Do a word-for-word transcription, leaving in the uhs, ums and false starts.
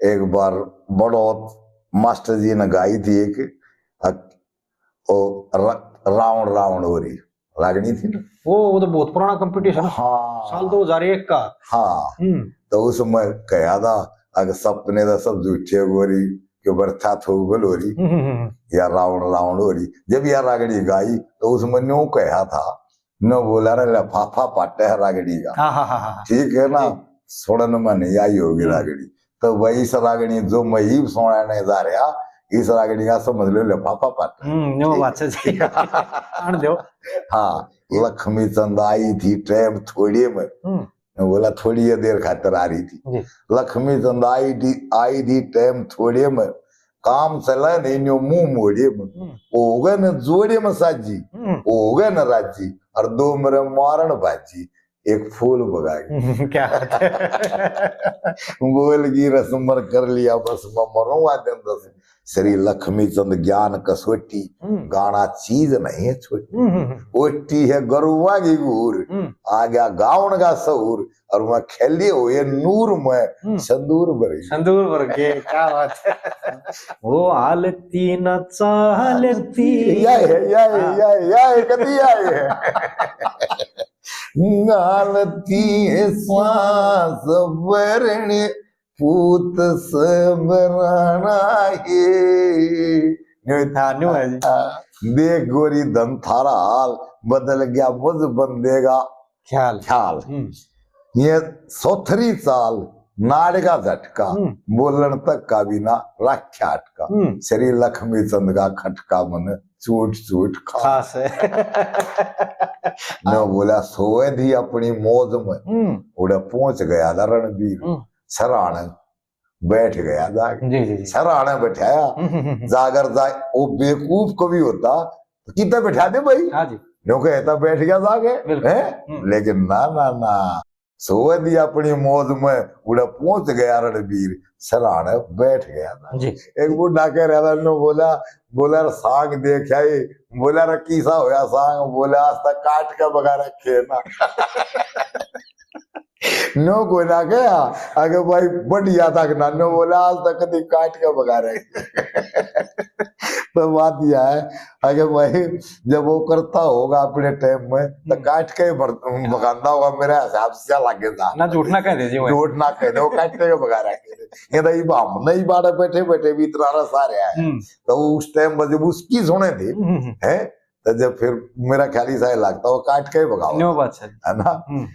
एक बार बड़ौत मास्टर जी ने गाई थी एक, अ, ओ र-, रावण रावण हो रही रागनी थी ना। वो वो तो बहुत पुराना कंपटीशन। हाँ। साल दो हज़ार एक का। हाँ। हम्म। तो उसमें कहा था, अगर सपने तो सब झूठे हो रही, कि बरछा थोबल हो रही, हम्म, हम्म, हम्म। या रावण रावण हो रही। जब यह रागनी गाई तो उसमें न्यू कहा था, न्यू बोला रे, लफाफा पाटे है रागनी का। हाँ, हाँ, हाँ, हाँ। ठीक है ना? जी। सुनन में नहीं आई होगी हम्म। रागनी। तो भाई इस रागनी जो मैं ही सुनाने जा रहा, इस रागनी का समझ लो लफाफा पाटे। हम्म, न्यू ठीक। बात है जी। आन दो। हाँ, लक्ष्मी चंद आई थी टाइम थोड़े में। हम्म। मैं बोला, थोड़ी ये देर खातर आ रही थी। जी। लक्ष्मी चंद आई थी, आई थी टाइम थोड़े में, काम चला नहीं न्यू मुंह मोड़े में। हम्म। हो गए न जोड़े में साजी, हम्म। हो गए न राजी, और दो मेरे मारण बाजी, एक फूल बगा गई। क्या बात है। बोल की रस्म कर लिया बस, मैं मरूंगा दिन दस। श्री लक्ष्मी चंद ज्ञान कसोटी, हम्म। गाना चीज नहीं है छोटी। हम्म, हम्म, हम्म। ओटी है गरुआ की घूर, हम्म। आ गया गावन का सहूर, और वहाँ खेले हुए नूर में हम्म। संदूर भर गए। संदूर भर गए, क्या बात है। वो हालती न चालती। या है, या है, हाँ। या है, या है, कती या है। हालती सांस भरने पूत सबराना है। न्यू हाँ, न्यू है जी। हाँ, देख गोरी धन थारा हाल, बदल गया मुझ बंदे का ख्याल। ख्याल। हम्म। ये सोथरी चाल, नाड़ का झटका, हम्म। बोलण तक का भी ना राख्या अटका। हम्म। श्री लक्ष्मी चंद का खटका मन चूट चूट खास। खास है। न्यू बोला, सोए थी अपनी मौज में, हम्म। उड़े पहुंच गया था रणबीर। हम्म। सराहने बैठ गया जाके। जी, जी, जी। सराहने बैठाया। हम्म, हम्म, हम्म। जागर जा, वो बेवकूफ कवि होता तो कितना बैठा दे भाई? हाँ जी। न्यू कहता बैठ गया जाके, बिल्कुल। हैं? हम्म। लेकिन ना, ना, ना, सोए थी अपनी मौज में, उड़े पहुंच गया रणबीर, सराहने बैठ गया था। जी। एक बूढ़ा कह रहा था, न्यू बोला, बोला, "सांग देख आई।" बोला, "रे, किसा होया सांग?" बोला, "आज तक काट के बगा रखे है ना।" न्यू कोई ना कहा, अगे भाई बढ़िया था कि ना, न्यू बोला, "आज तक कभी काट के बगा रहे।" तो बात यह है, अगे भाई जब वो करता होगा अपने टाइम में, तो हम्म। काट के ही बर-, बगांदा होगा, मेरे हिसाब से लगे था। ना झूठ ना कह दे जी, वो। झूठ ना कह दे, वो काट के बगा रहे थे। ये तो इब हम नहीं बाड़े बैठे बैठे भी इतना रस आ रहा है। हम्म। तो उस टाइम में जब उसकी सुने थे, हम्म, हम्म। हैं, तो जब फिर मेरा ख्याल ऐसा ही लगता, वो काट के ही बगाओ। न्यू बात है। है ना? हम्म।